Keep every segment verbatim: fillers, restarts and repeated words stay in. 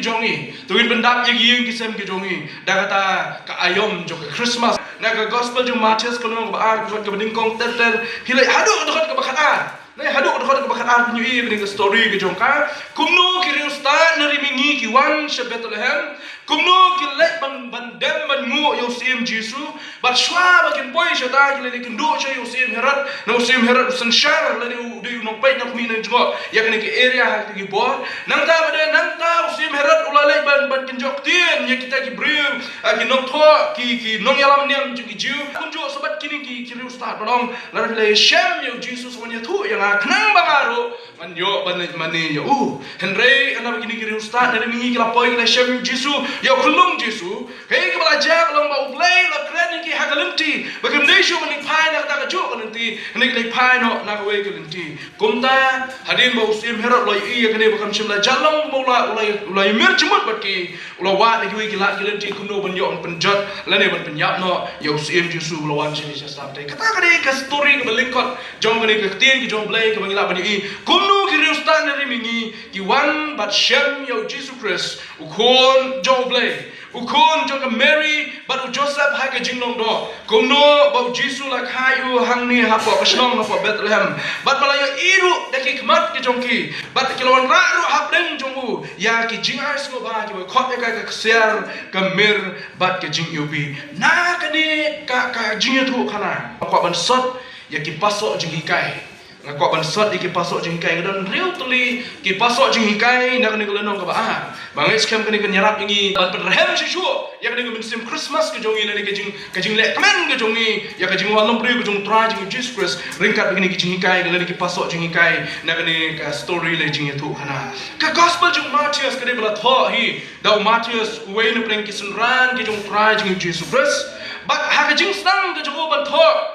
jong ngi. To ngin pyndap ïa ki ïing ki sem ki jong ngi da kata ka aïom jong ka Christmas. Na ka gospel jong u Mathaios ka lynnong kaba ar, ka dkhot kaba nyngkong ter ter, phi leit haduh ka dkhot kaba khatar. Leit haduh ka dkhot kaba khatar, phin ïohi ïa kane ka story ka jong ka. Kumno ki riewstad na ri mihngi ki wan sha Bethlehem. Kumno ki leit ban, ban dem ban nguh ïa u syiem Jisu. Bad shuwa ba kin poi shata ki la ïakynduh shuwa ïa u syiem Herod. Na u syiem Herod u synshar lane u dei u nongpeit nongkhmih nongjngoh ïa kane ka area ha kata ki bor. Nangta ba dei nangta u syiem Herod u la leit ban, ban kynjoh ktien ïa kita ki briew, ah, ki nongthoh, ki, ki nongïalam niam jong ki Jiw. Kumjuh sa bad kine ki, ki riewstad ba long, lada phi la ïashem ïa u Jisu sa wan ïathuh ïa nga khnang ba nga ruh ngan ïoh ban leit mane ïa u. Hynrei haba kine ki riewstad na ri mihngi ki la poi ki la shem ïa u Jisu, ïa u khunlung Jisu, kaei kaba la jia ka long ba U Blei u la kren ïa ki ha ka lynti ba kim dei shuh ban leit phai na kata kajuh ka lynti, hynrei ki leit phai noh na kawei ka lynti. Kumta hadien ba u syiem Herod u la ïohi ïa kane ba kam shym la jia long, ba u la, u la, u la ïamir jingmut bad ki, u la wad na kiwei ki lad ki lynti kumno ban ïoh ban pynjot lane ban pynïap noh ïa u syiem Jisu ba la wan sha ki sha sdang. Te kata ka dei ka story kaba lyngkot jong kane ka ktien ka jong U Blei kaba ngi lah ban ïohi kumno ki riewstad na ri mihngi ki wan bad shem ïa u Jisu Khrist, u khun jong U Blei, u khun jong ka Mary bad u Joseph ha ka jinglong doh. Kumno ba u Jisu la kha ïa u hangne hapoh ka shnong hapoh Bethlehem. Bad ba la ïohi ruh da ki khmat ki jong ki. Bad ki la wanrah ruh hapdeng jong u ïa ki jingai sngewbha kiba khot ïa ka, ka ksiar, ka mir bad ka jingiwbih. Na kane ka, ka jingïathuhkhana, nga kwah ban sot ïa ki pasoh jinghikai. Nga kwah ban sot ïa ki pasoh jinghikai. Nga don hynriew tylli ki pasoh jinghikai na kane ka lynnong kaba ar. Ba nga ngeit skhem kane kan ïarap ïa ngi ban pynrhem shuh shuh ïa kane ka mynsiem Christmas ka jong ngi lane ka jing, ka jingleh kmen ka jong ngi ïa ka jingwan long briew ka jong U Trai jong ngi Jisu Khrist ryngkat bad kine ki jinghikai lane ki pasoh jinghikai na kane ka story lane jingïathuhkhana. Ka gospel jong u Mathaios ka dei ba la thoh hi da u Mathaios, uwei na pdeng ki synran ki jong U Trai jong ngi Jisu Khrist. Bad ha ka jingsdang ka jong u ban thoh,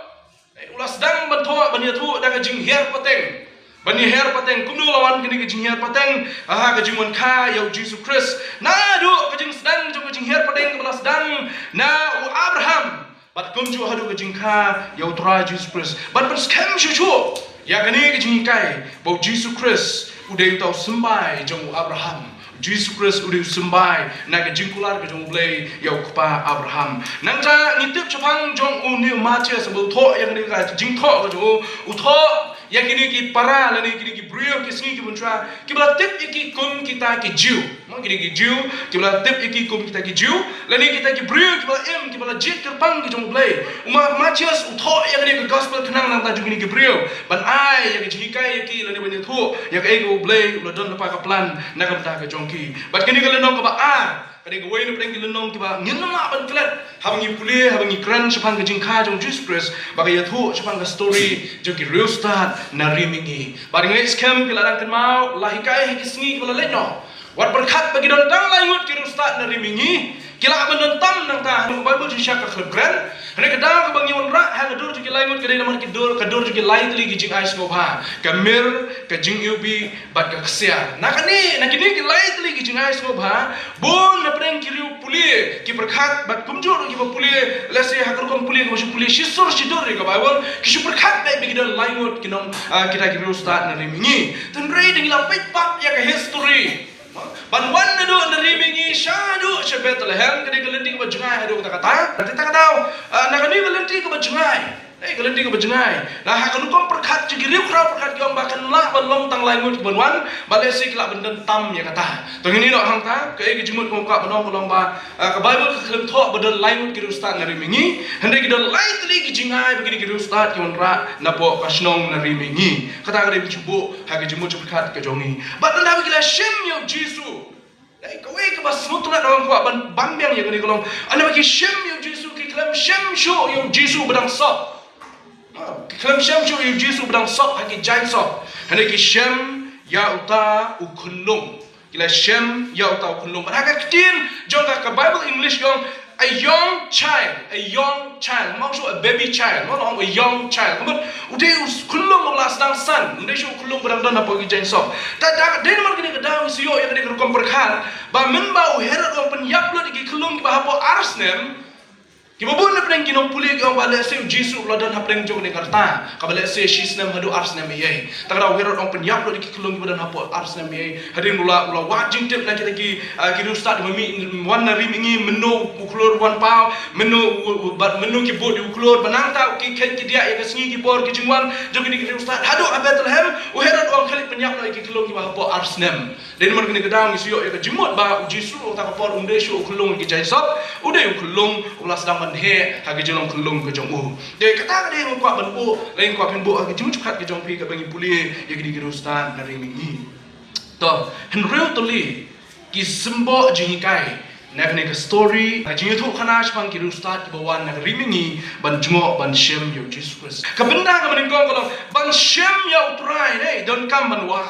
u la sdang ban thoh ban ïathuh da ka jinghiar pateng. Ban ïahiar pateng, kumno la wan kane ka jinghiar pateng ha ka jingwan kha ïa u Jisu Khrist. Naduh ka jingsdang jong ka jinghiar pateng kaba la sdang na u Abraham bad kumjuh haduh ka jingkha ïa U Trai Jisu Khrist. Ban pynskhem shuh shuh ïa kane ka jinghikai ba u Jisu Khrist u dei uta u symbai jong u Abraham. Jisu Khrist u dei u symbai na ka jingkular ka jong U Blei ïa u kpa Abraham. Nangta ngi tip shaphang jong une u Mathaios ba u thoh ïa kane ka jingthoh ka jong u, u thoh ïa kine ki para lane kine ki briew ki sngi ki mynshwa kiba la tip ïa ki kum kita ki Jiw. Mo, kine ki Jiw kiba la tip ïa ki kum kita ki Jiw lane kita ki briew kiba la im, kiba la jied kyrpang ki jong U Blei. U Ma-, Mathaios u thoh ïa kane ka gospel khnang nangta jong kine ki briew ban ai ïa ka jinghikai ïa ki lane ban ïathuh ïa kaei kaba U Blei u la don lypa ka plan na ka bynta ka jong ki. Bad kane ka lynnong kaba ar ka dei kawei na pdeng ki lynnong kiba ngin nang lah ban klet haba ngi pule, haba ngi kren shaphang ka jingkha jong u Jisu Khrist, ba ka ïathuh shaphang ka story jong ki riewstad na ri mihngi. Bad nga ngeit skhem phi la dang kynmaw, la hikai ha ki sngi kiba la leit noh. Wat pyrkhat ba ki don tang lai ngut ki riewstad na ri mihngi, ki lah ban don tam nangta. Ka Baibl jingshisha ka khlem kren. Hynrei ka daw kaba ngi wanrah ha ka dur jong ki lai ngut ka dei namar ki dur, ka dur jong ki lai tylli ki jingai sngewbha, ka mir, ka jingiwbih bad ka ksiar. Na kane, na kine ki lai tylli ki jingai sngewbha, bun na pdeng ki riew pule ki pyrkhat, bad kumjuh ruh kiba pule, lehse ha ka rukom pule kaba shu pule shisur shidur ïa ka Baibl, ki shu pyrkhat ba ki don lai ngut ki nong, ah, kita ki riewstad na ri mihngi. Hynrei da ngi la peit pat ïa ka history, ban wan naduh na ri mihngi shaduh sha Bethlehem, ka dei ka lynti kaba jngai haduh katta katta. Te kata ka daw, ah, na kane ka lynti kaba jngai, eh, ka lynti kaba jngai, na ha ka rukom pyrkhat jong ki riewkhraw pyrkhat ki ong ba kan lah ban long tang lai ngut kiban wan, ba lehse ki lah ban don tam ïa kata. To ngin ïoh hangta, kaei ka jingmut kaba nga kwah ban ong ka long ba, ah, ka Baibl ka khlem thoh ba don lai ngut ki riewstad na ri mihngi, hynrei ki don lai tylli ki jingai ba kine ki riewstad ki wanrah napoh ka shnong na ri mihngi. Kata ka dei ba ju buh ha ka jingmut jingpyrkhat ka jong ngi. Bad ynda ba ki la shem ïa u Jisu, dei kawei kaba sngewtynnat nga kwah ban, ban biang ïa kane ka long, ynda ba ki shem ïa u Jisu ki khlem shem shuh ïa u Jisu ba dang sop. Ha, ki khlem shem shuh ïa u Jisu ba dang sop ha ki jaiñ sop. Hynrei ki shem ïa uta u khunlung. Ki la shem ïa uta u khunlung. Bad ha ka ktien jong ka, ka Baibl English ka ong a young child, a young child. Mo, ym ong shuh a baby child, mo, ong a young child. Ka mut u dei u khunlung uba la sdang san, ym dei shuh u khunlung ba dang don hapoh ki jaiñ sop. Te da, dei namar kane ka daw ngi shu ïoh ïa kane ka rukom pyrkhat ba mynba u Herod u pynïap lut ïa ki khunlung kiba hapoh ar snem, Kiba bun na pdeng ki nongpule ki ong ba lehse u Jisu u la don hapdeng jong kane ka rta kaba lehse shi snem haduh ar snem ïa. Te kata u Herod u ong pynïap noh ïa ki khyllung kiba don hapoh ar snem ïa. Hadien u la, u la wad jingtip na kita ki, ah, ki riewstad ba mih wan na ri mihngi, mynno u khlur wan paw, mynno u, u, bad mynno ki bud ïa u khlur, ba nangta ki khein ki diah ïa ka sngi ki por ki jingwan jong kine ki riewstad haduh ha Bethlehem. U Herod u ong khie leit pynïap noh ïa ki khyllung kiba hapoh ar snem. Dei namar kane ka daw ngi shu ïoh ïa ka jingmut ba u Jisu ha kata ka por um dei shuh u khyllung ki jaiñsop, u dei u khyllung uba la sdang ban heh ha ka jinglong khyllung ka jong u. Te kata ka dei nga kwah ban buh, lane nga kwah phin buh ha ka jingmut jingpyrkhat ka jong phi katba ngi pule ïa kine ki riewstad na ri mihngi. To, hynriew tylli ki symbol jinghikai na kane ka story, ka jingïathuhkhana shaphang ki riewstad kiba wan na ka ri mihngi ban jngoh ban shem ïa u Jisu Khrist. Ka bynta kaba nyngkong ka long ban shem ïa u Trai, ne, donkam ban wad.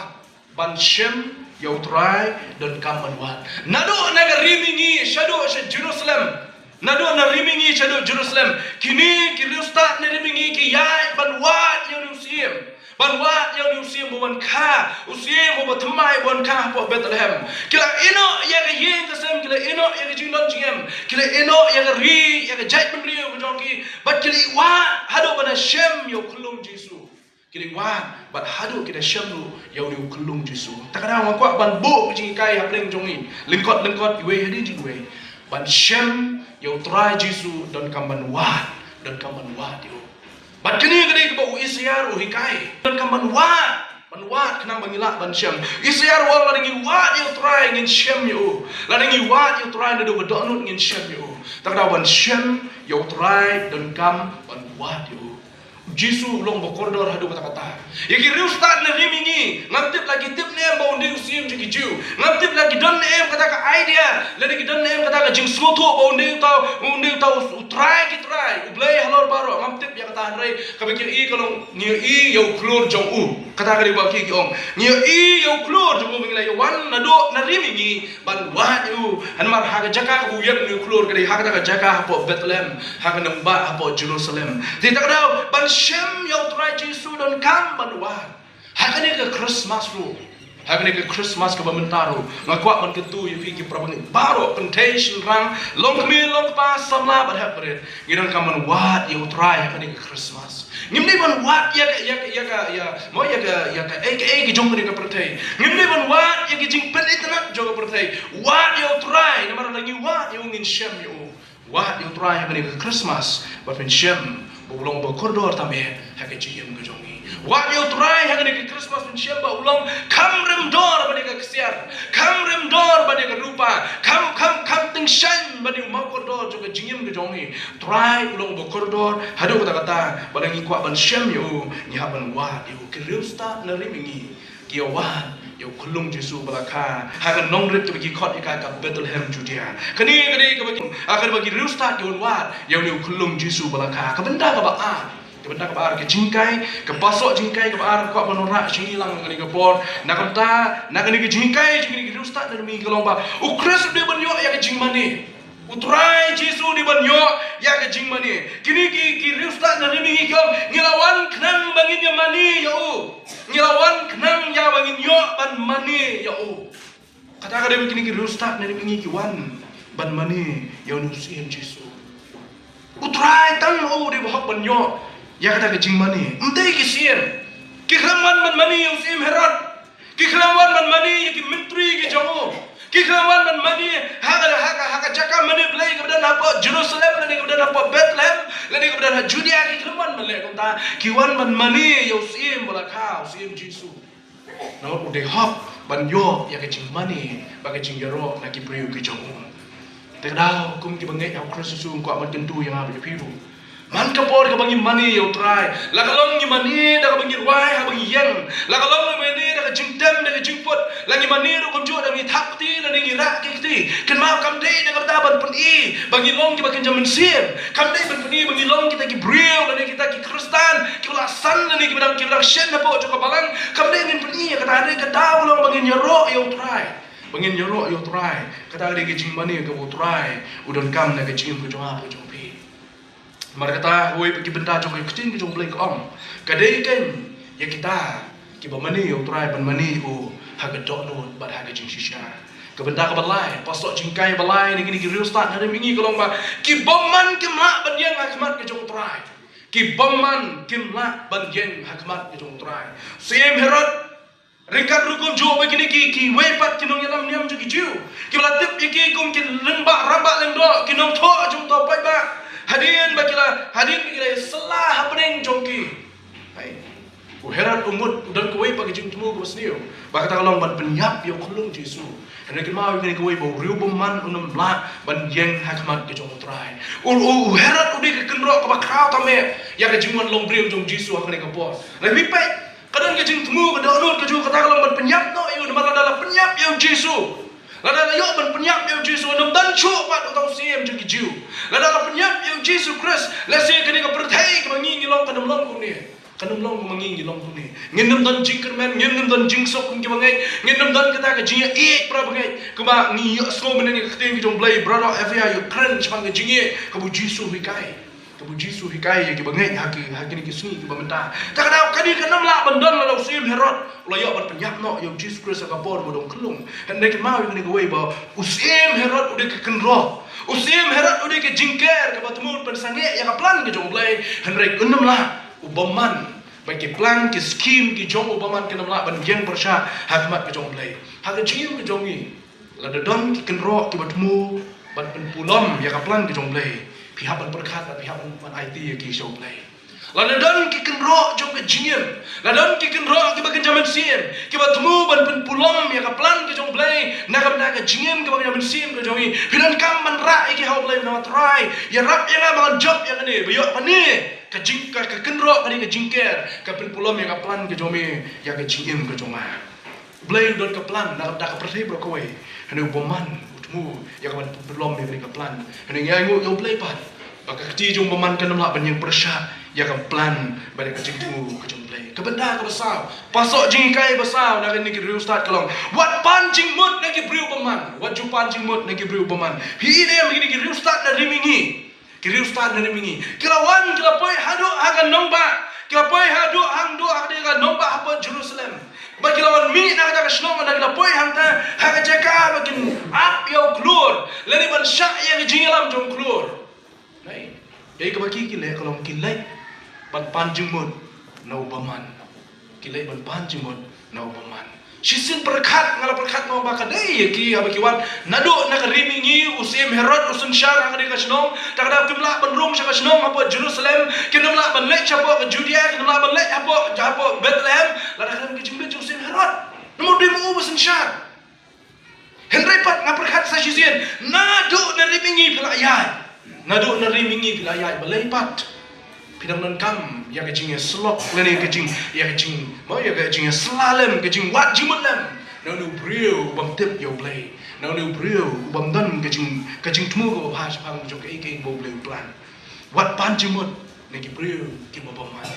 Ban shem ïa u Trai donkam ban wad. Naduh na ka ri mihngi shaduh sha Jerusalem. Naduh na ri mihngi shaduh Jerusalem, kine ki riewstad na ri mihngi ki ïaid ban wad ïa une u syiem. Ban wad ïa une u syiem ba wan kha, u syiem uba thymmai ba wan kha hapoh Bethlehem. Ki la ïehnoh ïa ka ïing ka sem, ki la ïehnoh ïa ka jingdon jingem, ki la ïehnoh ïa ka ri, ïa ka jaitbynriew ka jong ki. Bad ki la wad haduh ban shem ïa u khyllung Jisu. Ki la wad, bad haduh ki da shem ruh ïa une u khyllung Jisu. Te kata nga kwah ban buh ka jinghikai hapdeng jong ngi, lyngkot lyngkot, iwei hadien jong iwei. Ban shem ïa u Trai Jisu donkam ban wad, donkam ban wad ïa u. Bad kane ka dei kaba u Isaïah u hikai, donkam ban wad, ban wad khnang ba ngin lah ban shem. Isaïah u ong lada ngi wad ïa u Trai ngin shem ïa u. Lada ngi wad ïa u Trai naduh ka dohnud ngin shem ïa u. Te kata ban shem ïa u Trai donkam ban wad ïa u. Jisu u long ba kordor haduh katta katta. Ïa ki riewstad na ri mihngi, ngam tip la ki tip ne em ba un dei u syiem jong ki Jiw. Ngam tip la ki don ne em kata ka idea, lane ki don ne em kata ka jingsngewthuh ba un dei uta, un dei uta u, u Trai ki trai, u Blei halor baroh. Ngam tip ïa kata, hynrei kaba ngi ïohi ka long, ngi ïohi ïa u khlur jong u. Kata ka dei ba ki, ki ong, ngi ïohi ïa u khlur jong u ba ngi la ïa wan naduh na ri mihngi ban wad ïa u. Namar ha ka jaka kaba u ïeng ïa u khlur ka dei ha kata ka jaka hapoh Bethlehem, ha ka nongbah hapoh Jerusalem. Te kata ka daw ban shem ïa u Trai Jisu donkam ban wad. Ha kane ka Christmas ruh, ha kane ka Christmas kaba mynta ruh, nga kwah ban kyntu ïa phi ki para bangeit baroh, kynthei shynrang, longkmie longkpa, samla bad hep barit, ngi donkam ban wad ïa u Trai ha kane ka Christmas. Ngim dei ban wad ïa ka, ïa ka, ïa ka, ïa, mo, ïa ka, ïa ka, eh, ka, eh, ka jong kane ka pyrthei. Ngim dei ban wad ïa ka jingpynitynnad jong ka pyrthei. Wad ïa u Trai, namar lada ngi wad ïa u ngin shem ïa u. Wad ïa u Trai ha kane ka Christmas, bad phin shem ba u long ba kordor tam eh ha ka jingim ka jong ngi. Wad ïa u Trai ha kane ka Christmas, phin shem ba u long kham rem dor ban ïa ka ksiar, kham rem dor ban ïa ka rupa, kham, kham, kham tyngshaiñ ban ïa u mawkordor jong ka jingim ka jong ngi. Trai u long ba kordor haduh katta katta, ba lada ngi kwah ban shem ïa u, ngi hap ban wad ïa u. Ki riewstad na ri mihngi ki ïa wad ïa u khyllung Jisu ba la kha ha ka nongrit kaba ki khot ïa ka ka Bethlehem Judea. Kane ka dei kaba ki, ah, kaba ki riewstad ki wan wad ïa une u khyllung Jisu ba la kha. Ka bynta kaba ar, ka bynta kaba ar, ka jinghikai, ka basoh jinghikai kaba ar, kwah ban wanrah sha ngi lang ha kane ka por. Na ka bynta, na kane ka jinghikai jong kine ki riewstad na ri mihngi ka long ba u Khrist u dei ban ïoh ïa ka jingmane. U Trai Jisu u dei ban ïoh ïa ka jingmane. Kine ki, ki riewstad na ri mihngi ki ong, ngi la wan khnang ba ngin ïa mane ïa u. Ngi la wan khnang ïa ba ngin ïoh ban mane ïa u. Kata ka dei ba kine ki riewstad na ri mihngi ki wan ban mane ïa une u Syiem Jisu. U Trai tang u dei ba hok ban ïoh ïa kata ka jingmane. Ym dei ki syiem. Ki khlem wan ban mane ïa u Syiem Herod. Ki khlem wan ban mane ïa ki myntri ki jong u. Ki khlem wan ban mane ha ka, ha ka, ha ka jaka mane Blei kaba don hapoh Jerusalem lane kaba don hapoh Bethlehem lane kaba don ha Judea. Ki khlem wan ban leh kumta. Ki wan ban mane ïa u Syiem ba la kha, u Syiem Jisu. Namar u dei hok ban ïoh ïa ka jingmane bad ka jingïaroh na ki briew ki jong u. Te ka daw kum kiba ngeit ha u Khrist Jisu, nga kwah ban kyntu ïa nga bad ïa phi ruh. Man ka por kaba ngi mane ïa u Trai, la ka long ngi mane da kaba ngi rwai haba ngi ïeng, la ka long ngi mane da ka jingtem, da ka jingput, la ngi mane ruh kumjuh da ngi thap kti lane ngi rah ki kti. Kynmaw, kam dei da kata ban pyni ba ngi long kiba kynja mynsiem. Kam dei ban pyni ba ngi long kita ki briew lane kita ki Khristan kiba la san lane kiba dang, kiba dang shen hapoh jong ka balang. Kam dei ngin pyni ïa kata, hynrei ka daw ka long ba ngin ïaroh ïa u Trai. Ba ngin ïaroh ïa u Trai. Kata ka dei ka jingmane kaba u Trai u donkam na ka jingim ka jong nga bad jong phi. Namar kata, hawei pat ki bynta jong ka ktien ka jong u Blei ka ong, ka dei kein ïa kita kiba mane ïa u Trai ban mane ïa u ha ka dohnud bad ha ka jingshisha. Ka bynta kaba lai, pastoh jinghikai ba lai na kine ki riewstad na ri mihngi ka long ba ki bymman kim lah ban ïeng ha khmat ka jong U Trai. Ki bymman kim lah ban ïeng ha khmat ka jong U Trai. Syiem Herod, ryngkat ruh kumjuh bad kine ki, kiwei pat ki nongïalam niam jong ki Jiw, kiba la tip ïa ki kum ki lyngba rangbah lyngdoh, ki nongthoh jong uta u paidbah. Hadien ba ki la, hadien ba ki la ïasylla hapdeng jong ki, hai, u Herod u mut u don kawei pat ka jingthmu kaba sniew, ba kata ka long ban pynïap ïa u khyllung Jisu. Hynrei kynmaw ïa kane kawei ba u riewbymman um lah ban ïeng ha khmat ka jong U Trai. U, u, u Herod u dei ka kynroh kaba khraw tam eh ïa ka jingwan longbriew jong Jisu ha kane ka por. Hynrei phi peit, ka don ka jingthmu, ka dohnud ka jong u kata ka long ban pynïap noh ïa u, namar lada la pynïap ïa u Jisu, lada la ïoh ban pynïap ïa u Jisu, ym don shuh pat uta u syiem jong ki Jiw. Lada la pynïap ïa u Jisu Khrist, lehse kane ka pyrthei kaba ngi ngi long kan ym long kumne. Kan ym long kumba ngi ngi long kumne. Ngin ym don jingkyrmen, ngin ym don jingsuk kum kiba ngeit, ngin ym don kata ka jingïaieit para bangeit. Kumba ngi ïohsngew mynne ïa ka ktien ka jong U Blei, brother F A I, ïa kren shaphang ka jingïeit kaba u Jisu u hikai. Kaba u Jisu u hikai ïa kiba ngeit ha ki, ha kine ki sngi kiba mynta. Kata ka daw kane kan ym lah ban don lada u Syiem Herod u la ïoh ban pynïap noh ïa u Jisu Khrist ha ka por ba u dang khyllung. Hynrei kynmaw ïa kane kawei ba u Syiem Herod u dei ka kynroh. U Syiem Herod u dei ka jingker kaba thmu ban pynsangeh ïa ka plan ka jong U Blei. Hynrei kan ym lah, u bymman. Ba ki plan, ki skhim ki jong u bymman kin ym lah ban ïeng pyrshah ha khmat ka jong U Blei. Ha ka jingim ka jong ngi, lada don ki kynroh kiba thmu ban pynpulom ïa ka plan ka jong U Blei, phi hap ban pyrkhat, phi hap ban, ban aiti ïa ki sha U Blei. Lada don ki kynroh jong ka jingim, lada don ki kynroh kiba kynja mynsiem kiba thmu ban pynpulom ïa ka plan ka jong U Blei na ka bynta ka jingim kaba kynja mynsiem ka jong ngi, phi donkam ban rah ïa ki ha U Blei, ban ong, Trai, ïarap ïa nga ba ngan jop ïa kane, ba ïoh kane ka jing, ka, ka kynroh, kane ka jingker, ka pynpulom ïa ka plan ka jong me ïa ka jingim ka jong nga. U Blei u don ka plan na ka bynta ka pyrthei baroh kawei. Hynrei u bymman u thmu ïa ka ban pynpulom ïa kane ka plan. Hynrei ngi ainguh ïa U Blei pat ba ka kti jong u bymman kan ym lah ban ïeng pyrshah ïa ka plan bad ïa ka jingthmu ka jong U Blei. Ka bynta kaba saw, pastoh jinghikai ba saw na kine ki riewstad ka long, wat pan jingmut na ki briew bymman. Wat ju pan jingmut na ki briew bymman. Phi i ne em, kine ki riewstad na ri mihngi, ki riewstad na ri mihngi, ki la wan, ki la poi haduh ha ka nongbah, ki la poi haduh hangduh ha ka nongbah hapoh Jerusalem. Bad ki la wan mih na kata ka shnong, na ki la poi hangta ha ka jaka ba kin ap ïa u khlur lane ban shah ïa ka jingïalam jong u khlur. Hei, kaei kaba ki, ki leh ka long ki leit ban pan jingmut na u bymman. Ki leit ban pan jingmut na u bymman. Shisien pyrkhat, nga la pyrkhat nga ong ba ka dei ïa ki haba ki wan naduh na ka ri mihngi, u Syiem Herod u synshar ha kane ka shnong. Te ka daw kim lah ban rung sha ka shnong hapoh Jerusalem, kim lah ban leit shapoh ka Judea, kim lah ban leit hapoh, hapoh Bethlehem. Lada khlem ka jingbit jong u Syiem Herod, namar u dei ma u ba synshar. Hynrei pat nga pyrkhat sa shisien, naduh na ri mihngi phi la ïaid, naduh na ri mihngi phi la ïaid, balei pat phi dang donkam ïa ka jingïasyllok lane ka jing, ïa ka jing, mo, ïa ka jingïasylla lem, ka jingwad jingmut lem na une u briew u bym tip ïa U Blei, na une u briew u bym don ka jing, ka jingthmu kaba bha shaphang jong kaei kaei ba U Blei u plan. Wat pan jingmut na ki briew kiba bymman.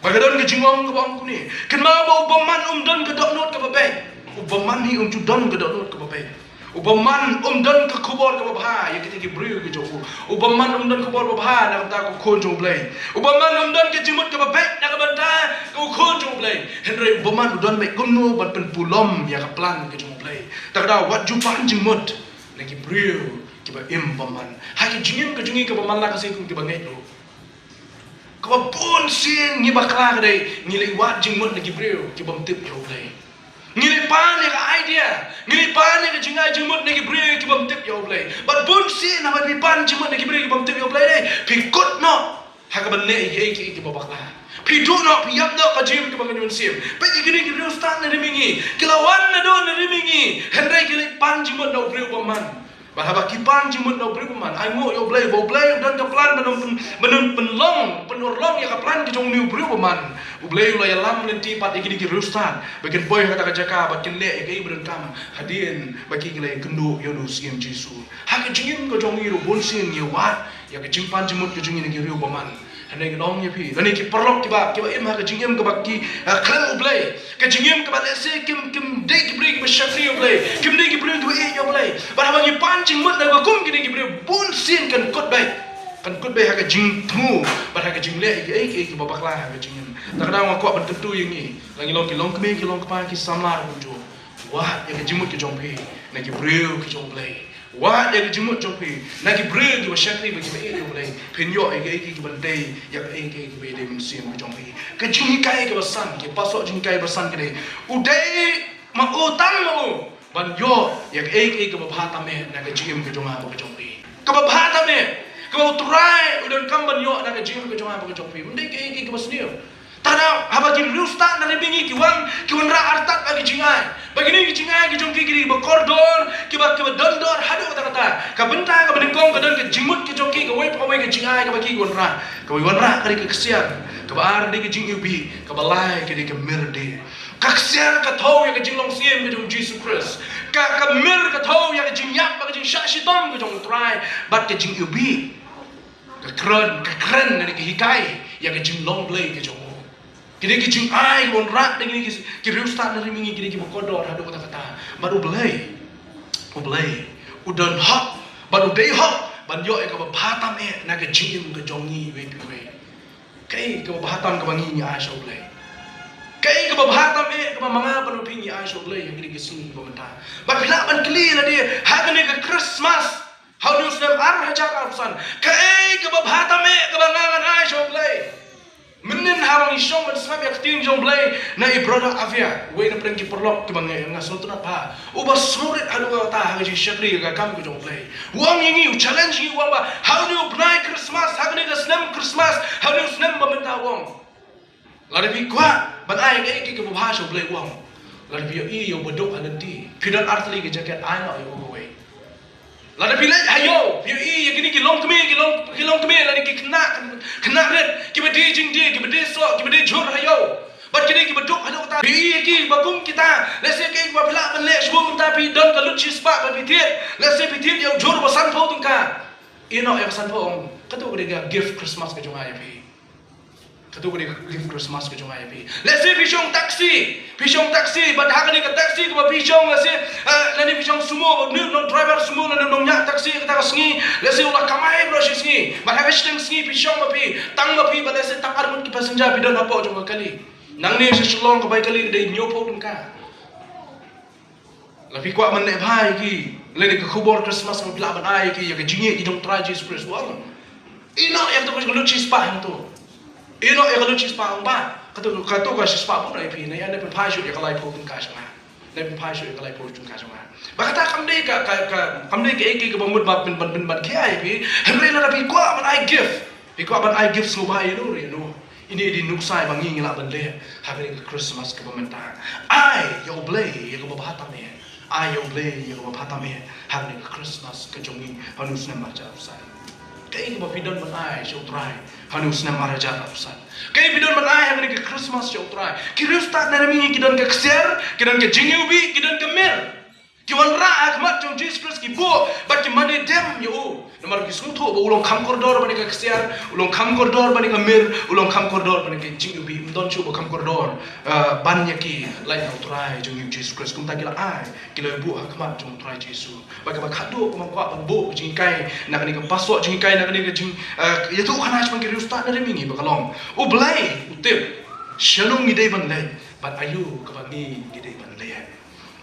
Ba ka don ka jingong kaba ong kumne, kynmaw ba u bymman um don ka dohnud kaba beit. U bymman hi um ju don ka dohnud kaba beit. U bymman um don ka khubor kaba bha ïa kita ki briew ki jong u. U bymman um don khubor kaba bha na ka bynta ka khun jong U Blei. U bymman um don ka jingmut kaba beit na ka bynta ka khun jong U Blei. Hynrei u bymman u don beit kumno ban pynpulom ïa ka plan ka jong U Blei. Te ka daw wat ju pan jingmut na ki briew kiba im bymman. Ha ka jingim ka jong ngi kaba man la ka sngi kum kiba ngeit ruh, kaba bun sien ngi bakla ka dei ngi leit wad jingmut na ki briew ki bym tip ïa U Blei. Ngi leit pan ïa ka idea, ngi leit pan ïa ka jingai jingmut na ki briew ki bym tip ïa U Blei. Bad bun sien haba phi pan jingmut na ki briew ki bym tip ïa U Blei dei, phi kut noh ha kaba leh ïa kiei kiei kiba bakla. Phi duh noh, phi ïap noh ka jingim kaba kynja mynsiem. Peit ïa kine ki riewstad na ri mihngi, ki la wan naduh na ri mihngi, hynrei ki leit pan jingmut na u briew bymman. Bad haba ki pan jingmut na u briew bymman, ainguh ïa U Blei ba U Blei u don ka plan ban pyn, ban pynlong, pynurlong ïa ka plan ka jong une u briew bymman. U Blei u la ïalam lynti pat ïa kine ki riewstad ba kin poi ha kata ka jaka bad kin leh ïa kaei ba donkam hadien ba ki, ki la ïakynduh ïa une u Syiem Jisu. Ha ka jingim ka jong ngi ruh bun sien ngi wad ïa ka jingpan jingmut ka jong ngi na ki briew bymman. Hynrei ngan ong ïa phi, lane ki paralok kiba, kiba im ha ka jingim kaba ki, ah, khlem U Blei, ka jingim kaba lehse kim, kim dei ki briew kiba shakri ïa U Blei, kim dei ki briew kiba ïeit ïa U Blei. Bad haba ngi pan jingmut na ka kum kine ki briew, bun sien kan kut beit, kan kut beit ha ka jingthmu bad ha ka jingleh ïa kiei kiei kiba bakla ha ka jingim. Te ka daw nga kwah ban kyntu ïa ngi, la ngi long ki longkmie, ki longkpa, ki samla ruh kumjuh, Wad ïa ka jingmut ka jong phi na ki briew ki jong U Blei. Wad ïa ka jingmut jong phi na ki briew kiba shakri bad kiba ïeit ïa U Blei. Phin ïoh ïa kaei kaei kiban dei, ïa kaei kaei kiba dei mynsiem ka jong phi. Ka jinghikai kaba san, ki pasoh jinghikai ba san ka dei, u dei ma u tang ma u ban ïoh ïa kaei kaei kaba bha tam eh na ka jingim ka jong nga bad ka jong phi. Kaba bha tam eh, kaba U Trai u donkam ban ïoh na ka jingim ka jong nga bad ka jong phi. Ym dei kaei kaei kaba sniew. Tang haba ki riewstad na ri mihngi ki wan, ki wanrah artat bad ki jingai. Bad kine ki jingai ki jong ki ki dei kiba kordor, kiba, kiba don dor haduh katta katta. Ka bynta kaba nyngkong ka don ka jingmut ka jong ki, kawei pa kawei ka jingai kaba ki wanrah. Kaba wanrah ka dei ka ksiar, kaba ar dei ka jingiwbih, kaba lai ka dei ka mir dei. Ka ksiar ka thew ïa ka jinglong syiem ka jong U Jisu Khrist. Ka, ka mir ka thew ïa ka jingïap bad ka jingshah shitom ka jong U Trai. Bad ka jingiwbih, ka kren, ka kren lane ka hikai ïa ka jinglong Blei ka jong u. Kine ki jingai kiba wanrah da kine ki, ki riewstad na ri mihngi, kine kiba kordor haduh katta katta. Bad U Blei, U Blei u don hok bad u dei hok ban ïoh ïa kaba bha tam eh na ka jingim ka jong ngi iwei pa iwei. Kaei kaba bha tam kaba ngi ngi ai sha U Blei? Kaei kaba bha tam eh kaba ma nga bad ma phi ngi ai sha U Blei ha kine ki sngi kiba mynta? Bad phi lah ban kylli lade ha kane ka Christmas, ha une u snem ar hajar arphew san, kaei kaba bha tam eh kaba nga ngan ai sha U Blei? Mynnin haba ngi shong ban sngap ïa ka ktien jong U Blei na i brother Avia, uwei na pdeng ki paralok kiba nga, nga sngewtynnat bha, uba sngewrit haduh katta ha ka jingshakri ïa ka kam ka jong U Blei, u ong ïa ngi, u challenge ngi, u ong ba ha une u bnai Christmas, ha kane ka snem Christmas, ha une u snem ba mynta, u ong, lada phi kwah ban ai kaei kaei kaba bha sha U Blei, u ong, lada phi ïohi ïa uba duk ha lynti, phi don artylli ka jaket, ai noh ïa u kawei. Lada phi leit ha ïew, phi ïohi ïa kine ki longkmie, ki long, ki longkmie lane ki khynnah, khynnah rit, kiba die jingdie, kiba die soh, kiba die jhur ha ïew. Bad kine kiba duk haduh katta, phi ïohi ïa ki ba kum kita. Lehse kaei kaba phi lah ban leh shuh mynta, phi don ka lut shispah ba phi thied. Lehse phi thied ïa u jhur ba sanphew tyngka. Ai noh ïa ka sanphew, ong, kato ka dei ka gift Christmas ka jong nga ïa phi. Kato ka dei ka gift Christmas ka jong nga ïa phi. Lehse phi shong taxi, phi shong taxi, bad ha kane ka taxi kaba phi shong, lehse, eh, lane phi shong sumo, ba une u nong driver sumo lane u nongñiah taxi kata ka sngi, lehse u la kamai baroh shi sngi, bad ha ka shiteng sngi phi shong ma phi, tang ma phi, bad lehse tang arngut ki passenger phi don hapoh jong ka kali. Nangne sha Shillong ka bai kali ka dei hynñiewphew tyngka. La phi kwah ban leh bha ïa ki, lane ka khubor Christmas kaba phi lah ban ai ïa ki, ïa ka jingïeit jong U Trai Jisu Khrist, u ong, ai noh ïa kato ka lut shispah hangto. Ai noh ïa ka lut shispah, ong ba kato, kato ka shispah bun ïa phi, ne ïa, ne pynphai shuh ïa ka laiphew tyngka sha nga. Ne pynphai shuh ïa ka laiphew tyngka sha nga. Ba kata kam dei ka, ka, ka, kam dei kaei kaei kaba mut ba pyn, ban, ban, ban khia ïa phi. Hynrei lada phi kwah ban ai gift, phi kwah ban ai gift, sngewbha ïa no re ïa no. Ine i dei nuksa ba ngi ngi lah ban leh ha kane ka Christmas kaba mynta. Ai ïa U Blei ïa kaba bha tam eh. Ai ïa U Blei ïa kaba bha tam eh ha kane ka Christmas ka jong ngi ha une u snem ar hajar arphew san. Kaei kaba phi don ban ai sha U Trai ha une u snem ar hajar arphew san? Kaei phi don ban ai ha kane ka Christmas sha U Trai? Ki riewstad na ri mihngi ki don ka ksiar, ki don ka jingiwbih, ki don ka mir. Ki wanrah ha khmat jong U Jisu Khrist, ki buh bad ki mane dem ïa u. Namar ki sngewthuh ba u long kham kordor ban ïa ka ksiar, u long kham kordor ban ïa ka mir, u long kham kordor ban ïa ka jingiwbih. Ym don shuh ba kham kordor, eh, ban ïa ki, lait na U Trai jong ngi U Jisu Khrist. Kumta ki la ai, ki la buh ha khmat jong U Trai Jisu. Bad kaba khatduh kaba nga kwah ban buh ka jinghikai na kane ka passage, jinghikai na kane ka jing, eh, ïathuhkhana shaphang ki riewstad na ri mihngi ba ka long, U Blei u tip shano ngi dei ban leit bad aïu kaba ngi ngi dei ban leit.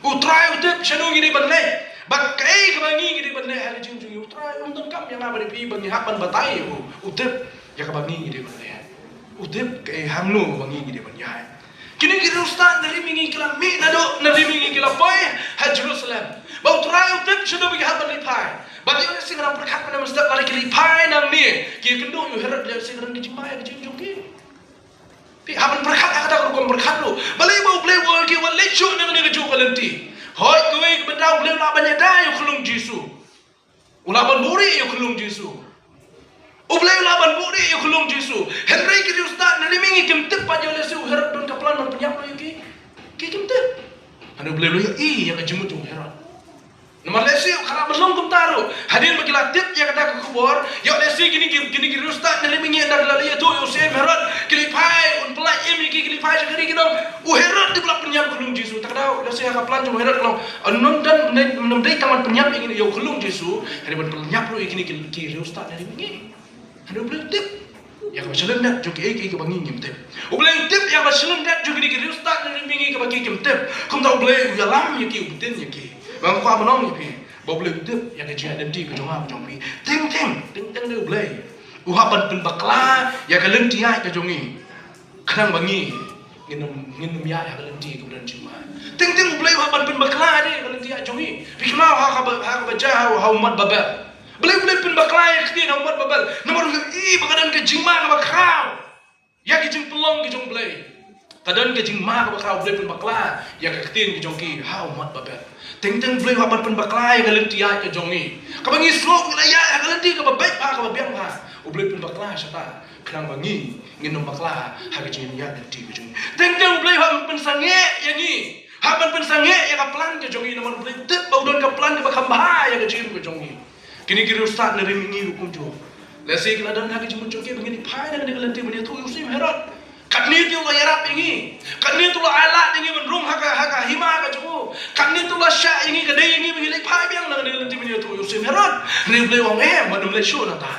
U Trai u tip shano ngi dei ban leit bad kaei kaba ngi ngi dei ban leit ha ka jingim jong ngi. U Trai um donkam ïa nga bad ïa phi ba ngi hap ban batai ïa u. U tip ïa kaba ngi ngi dei ban leit. U tip kaei, hangno ba ngi ngi dei ban ïaid. Kine ki riewstad na ri mihngi ki la mih naduh na ri mihngi, ki la poi ha Jerusalem. Ba U Trai u tip shano ba ki hap ban leit phai. Bad ïoh lehse ka dang pyrkhat mynne mynstep, lada ki leit phai nangne, ki ïakynduh ïa u Herod, lehse ka dang ka jingma ïa ka jingim jong ki. Phi hap ban pyrkhat ha kata ka rukom pyrkhat ruh. Balei ba U Blei u ong ïa ki wat leit shuh na kane kajuh ka lynti? Hooid, kawei ka bynta U Blei u lah ban ïada ïa u khyllung Jisu. U lah ban buhrieh ïa u khyllung Jisu. U Blei u lah ban buhrieh ïa u khyllung Jisu. Hynrei ki riewstad na ri mihngi kim tip pat ïoh lehse u Herod don ka plan ban pynïap ruh ïa ki. Ki kim tip. Hynrei U Blei u la ïohi ïa ka jingmut jong u Herod. Namar lehse ka lah ban long kumta ruh. Hadien ba ki la tip ïa kata ka khubor, ïoh lehse kine ki, kine ki riewstad na ri mihngi ynda ki la leit ïathuh ïa u Syiem Herod, ki leit phai, un pynlait im ïa ki, ki leit phai sha kari, ki ong, u Herod dei ba la pynïap u khyllung Jisu. Te ka daw lehse ha ka plan jong u Herod ka long, ym don, ym dei, ym dei tang ban pynïap ïa kine, ïa u khyllung Jisu, hynrei ban pynïap ruh ïa kine ki, ki riewstad na ri mihngi. Hynrei U Blei u tip. ïa kaba shlyndet jong kiei kiei kaba ngi ngim tip. U Blei u tip ïa kaba shlyndet jong kine ki riewstad ne ri mihngi kaba ki kim tip. Kumta U Blei u ïalam ïa ki, u btin ïa ki. Ba nga kwah ban ong ïa phi ba U Blei u tip ïa ka jingïaid lynti ka jong nga ka jong phi. Teng teng, teng teng dei U Blei u hap ban pynbakla ïa ka lynti ïaid ka jong ngi. Khnang ba ngi ngin ym, ngin ym ïaid ha ka lynti kaba don jingma. Teng teng U Blei u hap ban pynbakla ïa ka lynti ïaid jong ngi. Phi kynmaw ha kaba, ha kaba jia ha, ha u mat Babel. Balei U Blei u pynbakla ïa ka ktien ha u mat Babel? Namar u ïohi ba ka don ka jingma kaba khraw ïa ka jingpynlong ka jong U Blei. Ka don ka jingma kaba khraw, U Blei u pynbakla ïa ka ktien ka jong ki ha u mat Babel. Teng teng U Blei u hap ban pynbakla ïa ka lynti ïaid ka jong ngi. Kaba ngi sngewbha ngi la ïaid ha ka lynti kaba beit bha, kaba biang bha, U Blei u pynbakla shata. Khnang ba ngi ngin ym bakla ha ka jingïaid lynti ka jong ngi. Teng teng U Blei u hap ban pynsangeh ïa ngi. Hap ban pynsangeh ïa ka plan ka jong ngi, namar U Blei u tip ba u don ka plan kaba kham bha ïa ka jingim ka jong ngi. Kine ki riewstad ne ri mihngi ruh kumjuh. Lehse ki la don ha ka jingmut jong ki ba ngin ïa phai na kane ka lynti ban ïathuh ïa u Syiem Herod. Katne te u la ïarap ïa ngi. Katne te u la ailad ïa ngi ban rung ha ka, ha ka hima ka jong u. Katne te u la shah ïa ngi, ka dei ïa ngi ba ngin leit phai biang na kane ka lynti ban ïathuh ïa u Syiem Herod. Hynrei U Blei u ong em, wat nym leit shuh nangta.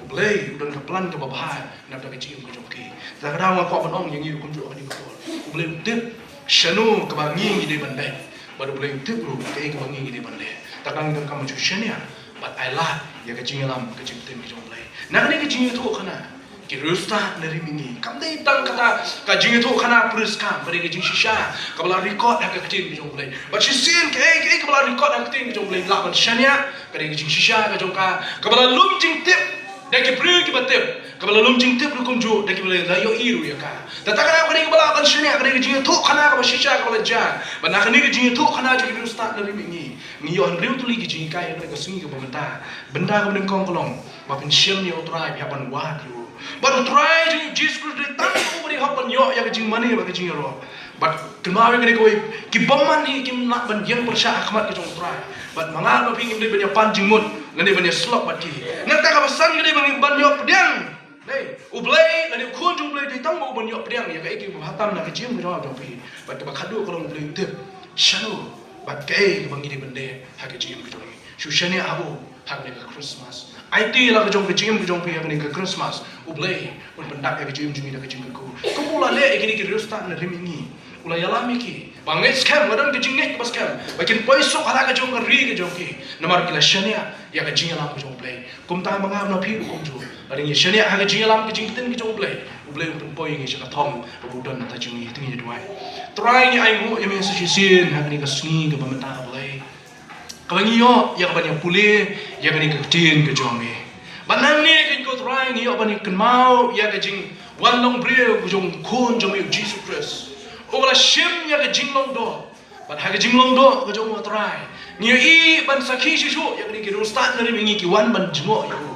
U Blei u don ka plan kaba bha na ka bynta ka jingim ka jong ki. Te ka daw nga kwah ban ong ïa ngi ruh kumjuh ha kane ka por. U Blei u tip shano kaba ngi ngi dei ban leit. Bad U Blei u tip ruh kaei kaba ngi ngi dei ban leh. Te ka daw ngi donkam ban shu shaniah bad ailad ïa ka jingïalam, ka jingpyntip ka jong U Blei. Na kane ka jingïathuhkhana, ki riewstad ne ri mihngi, kam dei tang kata ka jingïathuhkhana Prisca, ka dei ka jingshisha kaba la record ha ka ktien ka jong U Blei. Bad shisien kaei kaei kaba la record ha ka ktien ka jong U Blei, lah ban shaniah, ka dei ka jingshisha ka jong ka, kaba la lum jingtip da ki briew kiba tip, kaba la lum jingtip ruh kumjuh da kiba la ïohi ruh ïa ka. Te kata ka dei kaba lah ban shaniah, ka dei ka jingïathuhkhana kaba shisha kaba la jia. Bad na kane ka jingïathuhkhana jong ki riewstad ne ri mihngi, ngi ïoh hynriew tylli ki jinghikai ha kane ka sngi kaba mynta. Bynta kaba nyngkong ka long ba phin shem ïa U Trai, phi hap ban wad ïa u. Bad U Trai jong ngi U Jisu Khrist dei tang uba dei hok ban ïoh ïa ka jingmane bad ka jingïaroh. Bad kynmaw ïa kane kawei, ki bymman hi kim lah ban ïeng pyrshah ha khmat ka jong U Trai. Bad ma nga ma phi ngim dei ban ïa pan jingmut lane ban ïa slok bad ki. Nangta kaba san ka dei ban, ban ïoh pdiang. Dei U Blei lane U Khun jong U Blei dei tang uba ban ïoh pdiang ïa kaei kaei ba bha tam na ka jingim ka jong nga jong phi. Bad kaba khadduh ka long U Blei u tip shano bad kaei kaba ngi dei ban leh ha ka jingim ka jong ngi. Shu shaniah ha u ha kane ka Christmas. Aiti la ka jong ka jingim ka jong phi ha kane ka Christmas. U Blei un pyndap ïa ka jingim jong ngi da ka jingkyrkhu, kumba u la leh ïa kine ki riewstad ne ri mihngi. U la ïalam ïa ki ba ngeit skhem, la don ka jingngeit kaba skhem ba kin poi suk ha la ka jong ka ri ka jong ki. Namar ki la shaniah ïa ka jingïalam ka jong U Blei. Kumta ma nga ma phi ruh kumjuh, lada ngi shaniah ha ka jingïalam, ka jingkyrkhu ka jong U Blei, U Blei un pynpoi ïa ngi sha ka thong kaba u don na ka bynta jong ngi. Te ngin ïa duwai. Trai, ngi ainguh ïa me sa shisien ha kane ka sngi kaba mynta, U Blei, kaba ngi ïoh ïa kaban ïa pule ïa kane ka ktien ka jong me. Bad nangne keiñ ko Trai, ngi ïoh ban ïa kynmaw ïa ka jingwan long briew ka jong U Khun jong me U Jisu Khrist, uba la shim ïa ka jinglong doh. Bad ha ka jinglong doh ka jong u, Trai, ngi ïohi ban sakhi shisha ïa kine ki riewstad ne ri mihngi ki wan ban jngoh ïa u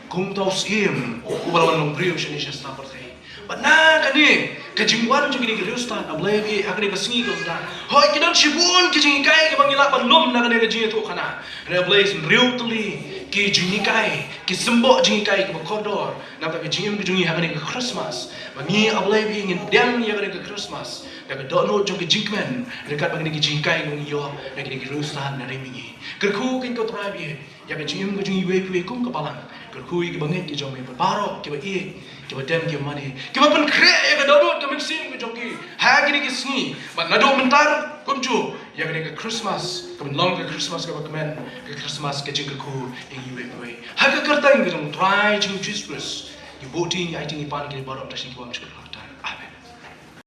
kum uta u Syiem uba la wan long briew shane sha sla pyrthei. Bad na kane ka jingwan jong kine ki riewstad, A Blei baieit, ha kane ka sngi kaba mynta, hooid, ki don shibun ki jinghikai kiba ngi lah ban lum na kane ka jingïathuhkhana. Hynrei A Blei, hynriew tylli ki jinghikai, ki symboh jinghikai kiba kordor na ka bynta ka jingim ka jong ngi ha kane ka Christmas, ba ngi, A Blei baieit, ngin pdiang ïa kane ka Christmas da ka dohnud jong ka jingkmen ryngkat bad kine ki jinghikai kiba ngi ïoh na kine ki riewstad ne ri mihngi. Kyrkhu keiñ ko Trai baieit ïa ka jingim ka jong ngi iwei pa iwei kum ka balang. Kyrkhu ïa kiba ngeit ki jong me, bad baroh kiba ïeit, kiba dem, kiba mane, kiba pynkhreh ïa ka dohnud ka mynsiem ka jong ki ha kine ki sngi. Bad naduh mynta kumjuh ïa kane ka Christmas kaban long ka Christmas kaba kmen, ka Christmas ka jingkyrkhu ïa ngi iwei pa iwei. Ha ka kyrteng ka jong u Trai jong ngi U Jisu Khrist ngi buh ti, ngi aiti, ngi pan kine baroh, ta shisien ki bym sngewthuh.